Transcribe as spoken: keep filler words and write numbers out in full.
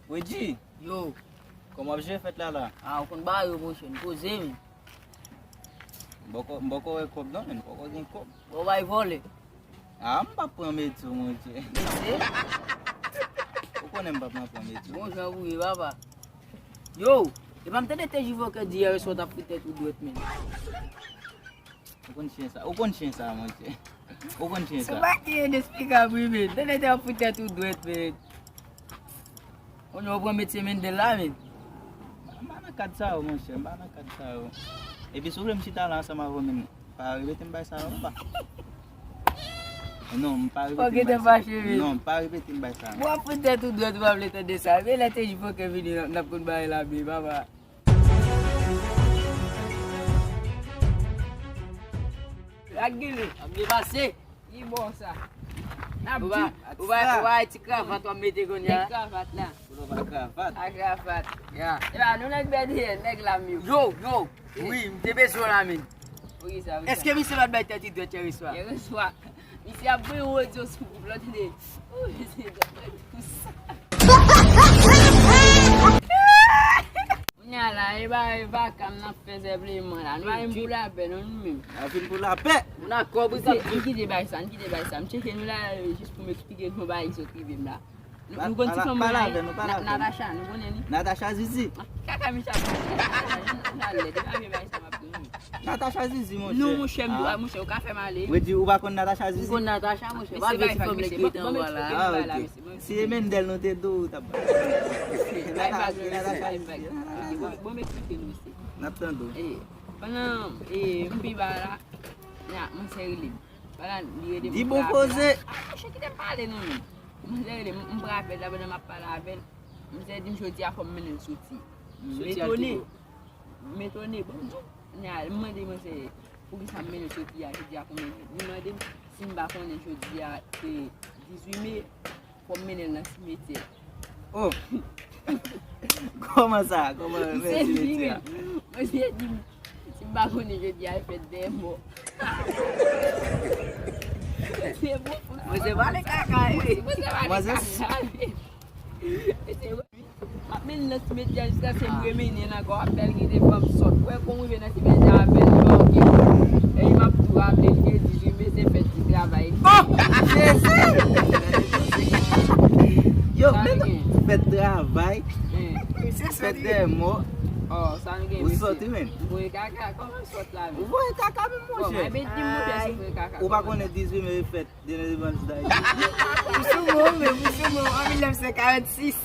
Wedji, yo, kòman w ap jere fèt la la? Ah, ou konn bagay yo, monchè, n poze, men. M poko, m poko wè kòb non, men m poko gen kòb. Bon, bay vòlè. Ah, m p ap pran metye, monchè. Metye? Ou konnen m p ap nan pran metye. Bon jan pou ye, papa. Yo, epa m tande T J Vòkè di yè swa w t ap fri tèt ou dwèt, men. Ou konn chen sa, ou konn chen sa, monchè. Ou konn chen sa. Se bagay ki inesplikab, wi, men. Tande te ap fri tèt ou dwèt, men. Kounye a w pran metye Mendel la, men. M pa nan kad sa yo, monchè, m pa nan kad sa yo. Epi si w vle m chita la ansanm avè w, men, pa repete m bay sa yo, papa. Non, m pa repete m bay sa. Fò w gentan fache, men. Non, m pa repete m bay sa yo. Bon, w ap fri tèt ou dwèt, ou pa vle tande sa. Men lè T J Vòkè vini, n ap konn bagay la byen, papa. Ak gili. Ap byen pase. Li bon sa. N ap di. Ou va, ou va, ou va ti kravat w ap mete kounye a. Ti kravat la. Pou nou pa kravat. A kravat. Ya. E la, nou nèg bèdeyè, nèg la m yo. Yo, yo. Wi, m te bezwen w la, men. Poukisa, poukisa? Èske misye pa t bay tèt li dwèt yè swa? Yè swa. Misye ap voye odyo sou gwoup la, tande. Ou misye dwèt pou sa. Kounye a la, e ba, e ba, ka m nan fè sèpleman la. Nou pa vin pou lapè, non, nou menm. Nou vin pou lapè. Moun ak kòb, wi, sa. N kite bay sa, n kite bay sa. M tcheke nou la, jis pou m eksplike nou bagay ki sot rive m la. Nou, nou konn ti fanm mwen, Natacha, nou konnen li? Natacha Zizi. Kaka Micha, Natacha lèd, e pa vye bagay sa m ap di nou. Natacha Zizi, monchè. Non, monchè, m di, monchè, ou ka fè m ale. Ou di ou pa konn Natacha Zizi? M konn Natacha, monchè. Pa vye ti fanm nèg ki te anba la. Ah, ok. Si e Mendel nou te dou, ou t ap. Bay bag, bay bag. Bon, bon, m eksplike nou, mesye. N ap tande w. E, pandan, e, m pi ba la, nya, mwen se rele m. Pandan li rele m, di bon koze. Ah, monchè, kite m pale, non, men. Mwen se rele m, m pran apèl la, pandan m ap pale avè l, mwen se di m jodi a fò m mennen l soti. M etone. M etone, bon, m di w, nya, m mande mwen se poukisa m mennen l soti a, jodi a konbyen jou? Li mande m si m pa konnen jodi a se dizuit me. Fò m mennen l nan simetyè. Oh! Kòman sa? Kòman men simetyè a? Misye di m, si m pa konnen jodi a e fèt dèyè mò. Se bon pou sa. Mwen se pale kaka, wi. Mwen se pale kaka, wi. M ap mennen l nan simetyè jiskaske m remennen l ankò. Apèl ki te fè m sòt. Wè kon m rive nan simetyè apèl li manke. E m ap tou raple l ke dizuit me se fèt di travay. Oh! Jezi! Yo, men fèt travay. Fèt dèyè mò. Ou sòt wi, men. M voye kaka, kòman m sòt la menm? Ou voye kaka menm, monchè. Ou pa konnen dizuit me fèt Deliverance Day. Pou sou mwen, men pou sou mwen, an mil nèf san karannsis.